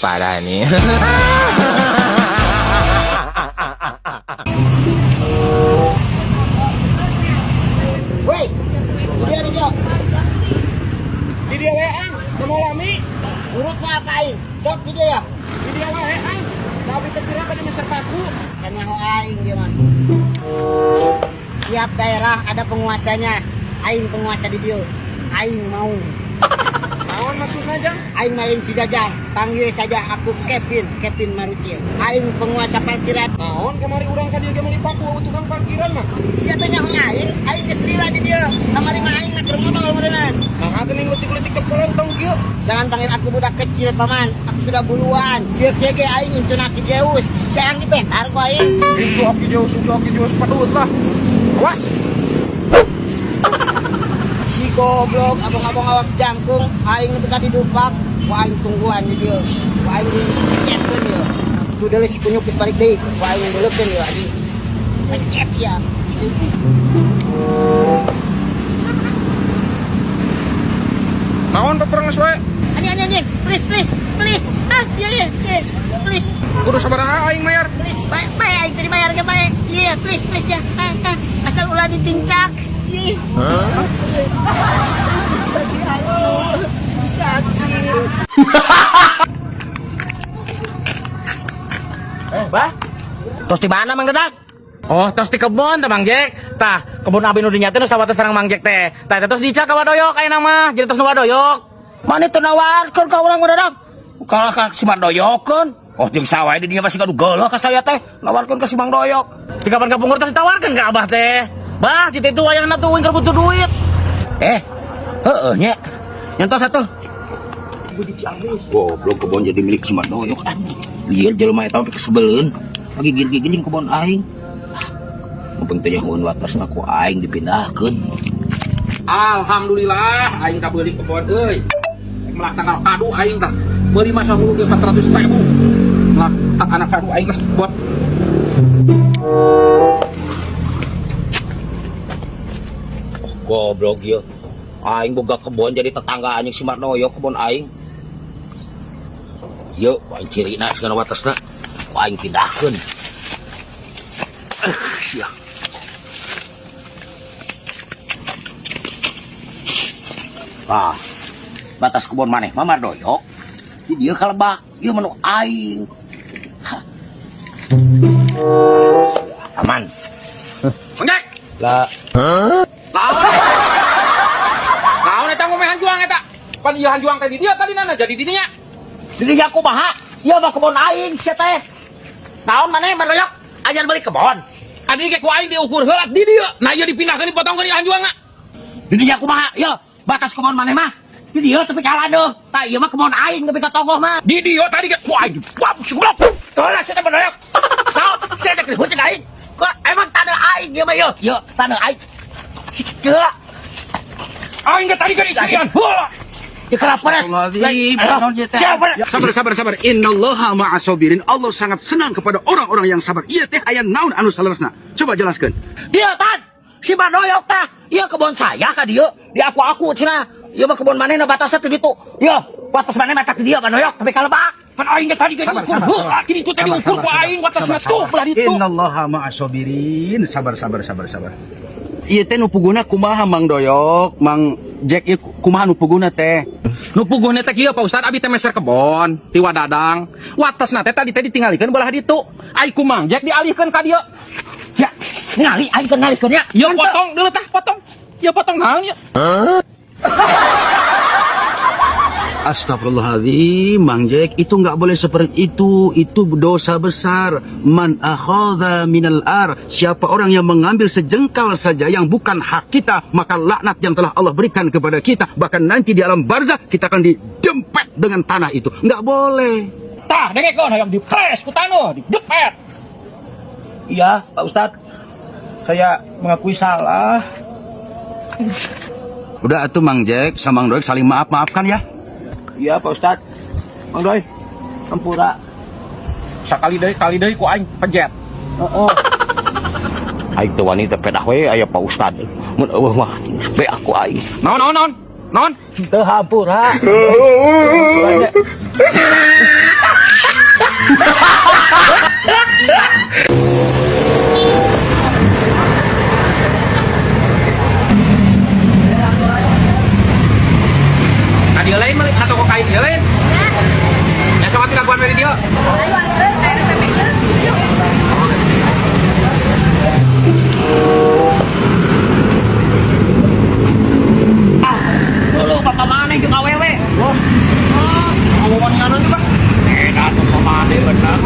Parah nih. Woi, dia di dia. Di dia we ang, mau lami. Nurut mah ka aing. Sok di dia ya. Di dia wae ang. Tapi teu kira pada meser paku. Can nyaho aing dia mah. Tiap daerah ada penguasanya. Aing penguasa di dia. Aing mau. Naon maksudna, Jang? Aing malin si Jajang. Panggil saja aku Kevin, Kevin Marucil. Aing penguasa parkiran. Naon kamari urang ka dieu ge meuli paku euweuh tukang parkiran mah. Siapa nyaho aing? Aing geus lila di dia. Kamari mah aing nak motor meureunnan. Nah, geuning leutik-leutik teh polontong kieu. Jangan panggil aku budak kecil, paman. Aku sudah buluan. Kieu kieu ge aing incun aki Zeus. Sayang dibentar ku aing. Incu aki Zeus padut lah. Awas. Si goblok abang-abang awak jangkung aing nepi ka didupak ku aing tungguan di dieu. Ku aing dicetkeun ieu. Tuh deuleu si kunyuk geus balik deui. Ku aing deuleukeun ieu anjing. Pencet sia. Naon peperenges wae? Anjing anjing anjing, please please please. Ah, iya iya, please please. Kudu sabaraha aing mayar? Please, bae bae aing teu dibayar ge bae. Iya, please please ya. Ah, ah. Asal ulah ditincak. Iya. Hah? Sakit. Bah? Tos di mana Mang Dadak? Oh, tos di kebon teh Mang Jack. Tah, kebun abi nu dinya teh nu sawatna sareng Mang Jack teh. Tah, teh tos dicak ka Wadoyok ayeuna mah. Jadi tos nu Wadoyok. Mana teu nawarkeun ka urang Mang Dadak? Kalah ka si Mang Doyokeun. Oh, jeung sawah di dinya masih gaduh geuleuh ka saya teh. Nawarkeun ka si Mang Doyok. Di kapan kapungkur tos ditawarkeun ka Abah teh. Bah, cita itu wayahna tuh keur butuh duit. Eh, heeh nya. Nyentos atuh. Goblok kebon jadi milik si Mang Doyok anjing. Lieur jelema eta sampai kesebeleun. Lagi gigil kebon aing. Mumpung teh nyahoeun watasna ku aing dipindahkeun. Alhamdulillah aing kabeuli kebon euy. Melak tanggal kadu aing tah. Meuli masa hulu ge 400.000. Melak tak anak kadu aing lah buat. Goblok ieu. Aing boga kebon jadi tetangga anjing si Marnoyo kebon aing. Yeuh, aing cirina segala watasna. Ku aing pindahkeun. Sia. Ah, batas kebon maneh mah Mardoyok. Di dieu kalebak, ieu mah nu aing. Hah. Aman. Mang Jack. Lah, Naon? Naon eta ngomeh hanjuang eta? Pan ieu hanjuang teh di dieu tadi nana jadi di dinya. Di dinya kumaha? Ieu mah kebon aing sia teh. Naon maneh Mardoyok? Ajan beli kebon. Adi ge ku aing diukur heula di dieu. Nah ieu dipindahkeun dipotongkeun ieu hanjuangna. Di dinya kumaha? Ieu batas kebon maneh mah. Di dieu tepi ka landeuh. Tah ieu mah kebon aing tepi ka tonggoh mah. Di dieu tadi ge ku aing wah goblok. Tuh lah sia teh Mardoyok. Naon sia teh ribut jeung aing? Kok emang tanah aing ieu mah ieu? Ieu tanah aing. Kieu. Aing ge tadi ge dicirian heula. Ya kenapa res? Astagfirullahaladzim. Sabar, sabar, sabar. Innallaha ma'asobirin. Allah sangat senang kepada orang-orang yang sabar. Ieu teh aya naon anu saleresna? Coba jelaskan. Dia tan, si Mardoyok tah. Ieu kebon saya ka dieu. Di aku-aku cenah. Ieu mah kebon manehna batasna teh ditu. Ieu batas maneh mah teh dieu Mardoyok tapi kalebak. Pan aing ge tadi ge diukur heula. Di ditu teh diukur ku aing watasna tuh belah ditu. Innallaha ma'asobirin. Sabar, sabar, sabar, sabar. Ieu teh nu puguna kumaha Mang Doyok, Mang Jack ieu kumaha nu puguna teh? Nu puguhna teh kieu Pak Ustad abi teh meser kebon ti Wadadang. Watasna teh tadi teh ditinggalikeun belah ditu. Ai ku Mang Jack dialihkeun ka dieu. Ya, ngali aing keur ngalihkeun ya. Ieu potong deuleu tah potong. Ieu potong naon ieu? Astagfirullahaladzim, Mang Jack, itu nggak boleh seperti itu. Itu dosa besar. Man akhadha minal ar. Siapa orang yang mengambil sejengkal saja yang bukan hak kita, maka laknat yang telah Allah berikan kepada kita, bahkan nanti di alam barzah kita akan didempet dengan tanah itu. Nggak boleh. Tah dengekeun hayang dipres ku taneuh, didepet. Iya, Pak Ustad. Saya mengakui salah. Udah atuh Mang Jack sama Mang Doyok saling maaf-maafkan ya. Iya, Pak Ustad. Mang Doy, ampura. Sakali deui kali deui ku aing pejet. Heeh. Aing teu wani teh pedah we aya Pak Ustad. Mun eueuh mah be aku aing. Naon naon naon? Naon? Teu hampura. Ka dieu lain meuli atau kok kain dieu lain? Ya sok atuh dagoan we di dieu. Ayo, ayo, ayo, RPP ieu. Yuk. Dulu bapak mana jeung awewe? Wah. Ngomong-ngomongan juga. Enak tuh pamane bener.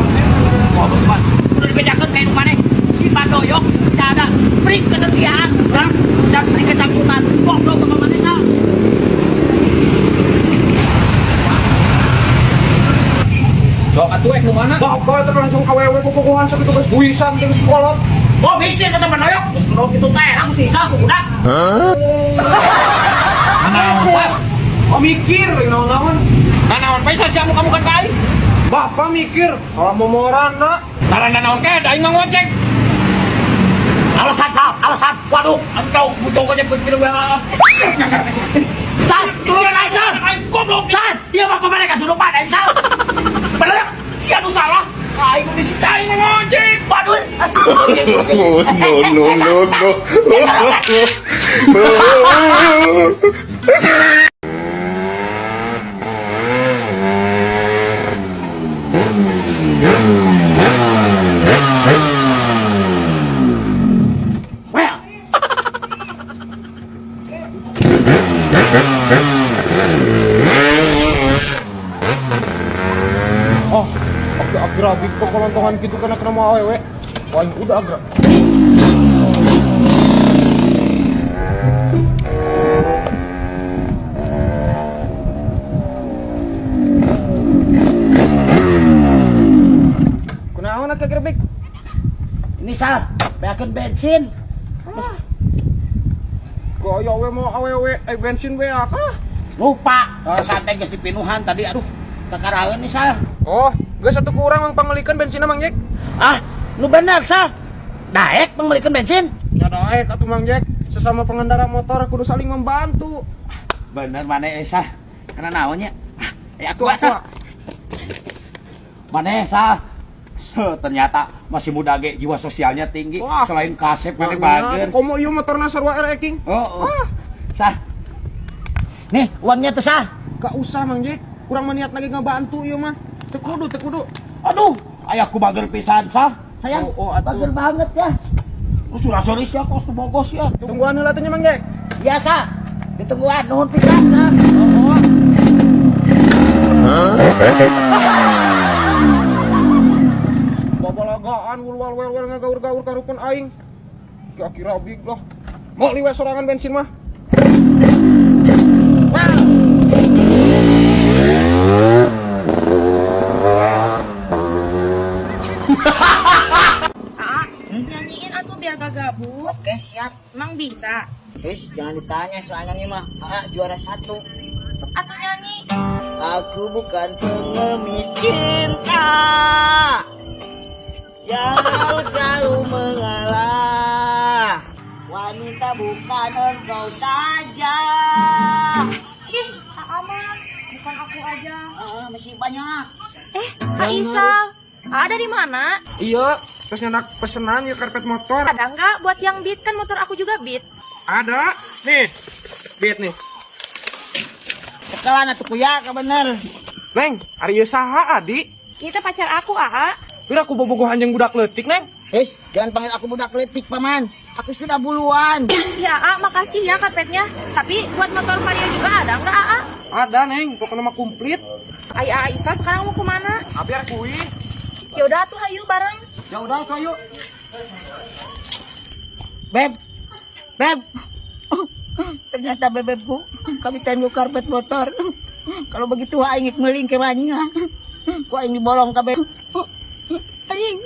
Wah, bapak. Udah dibedakeun ka indung maneh. Si Badoyok tidak ada beri kesetiaan dan beri kecangkutan. Goblok bapak maneh sah. Sok atuh eh nu mana? Bapak itu langsung awewe pupukuhan sakitu geus buisan jeung sekolot. Oh, mikir kata Badoyok. Geus nu kitu teh, aku sisa ku budak. Oh mikir naon-naon. Nah naon paisa sia kamu kan ka aing? Bapak mikir kalau momorana. Narana naon ke da aing mah ngojek. Alasan sah, alasan. Waduh, engkau butuh aja ke film. Sal, turun aja, Sal. Aing goblok. Sal, dia bapak mana kasurupan aing Sal. Badoyok, si anu salah. Aing disita. Aing mah ngojek. Waduh. Oh, no, no, no, no. Well. Oh, akhir-akhir kok kolontongan gitu kena kena mau awewe. Wah, aing udah agak. Kunaon atuh gerbek? Ini Sal, beakeun bensin. Gaya we mau awewe eh bensin we ah. Lupa, santai geus dipinuhan tadi aduh. Kakaraeun nih Sal. Oh, geus satu kurang mang pangelikeun bensinna Mang Jack. Ah, nu bener Sal. Daek pangelikeun bensin. Ya daek atuh Mang Jack, sesama pengendara motor kudu saling membantu. Bener maneh Sal. Karena naonnya? Ah, ya aku Tuh, Sal. Maneh Sal. Ternyata masih muda ge jiwa sosialnya tinggi. Wah. Selain kasep maneh bager. Komo ieu motorna sarua RE King. Oh, oh. Sal. Nih, uangnya tuh Sal. Gak usah Mang Jack, kurang meniat lagi ngebantu ieu mah. Teu kudu, teu kudu. Aduh, ayahku bager pisan Sal. Sayang, Oh, oh, atuh. bager banget ya. Lu surah soris ya, kos bogos ya. Tungguan heula teh nya Mang Jack. Biasa, ditungguan nuhun pisan Sal. Babalagaan wul-wal wel-wel ngagaur-gaur karupun aing. Kira-kira big lah. Mau liwat sorangan bensin mah. Aa, nyanyiin atuh biar gak gabut. Oke, siap. Emang bisa? Wis, jangan ditanya soalnya nih mah. Aa, juara 1. Sok atuh nyanyi. Aku bukan pengemis cinta yang harus selalu mengalah. Wanita bukan engkau saja. Ih, Aa mah bukan aku aja. Ah, masih banyak. Kak Isal, Aa dari mana? Iya, terus nyandak pesenan ya karpet motor. Ada nggak buat yang beat? Kan motor aku juga beat. Ada. Nih. Beat nih. Sekelan atuh kuya ka bener. Neng, ari ieu saha adi? Ini teh pacar aku, Aa. Pira aku bobogohan jeung budak leutik, Neng. Hei, jangan panggil aku budak letik, paman. Aku sudah buluan. Ya, Aa, makasih ya karpetnya. Tapi buat motor Vario juga ada nggak, Aa? Ada, Neng. Pokoknya mah komplit. Ai, Aa Isal sekarang mau kemana? Abi arek kuy. Ya udah tuh hayu bareng. Ya udah tuh ayo. Beb, Beb. Ternyata bebebku kami tembok karpet motor. Kalau begitu aing meling ke mana? Ku aing diborong kabeh. Anjing.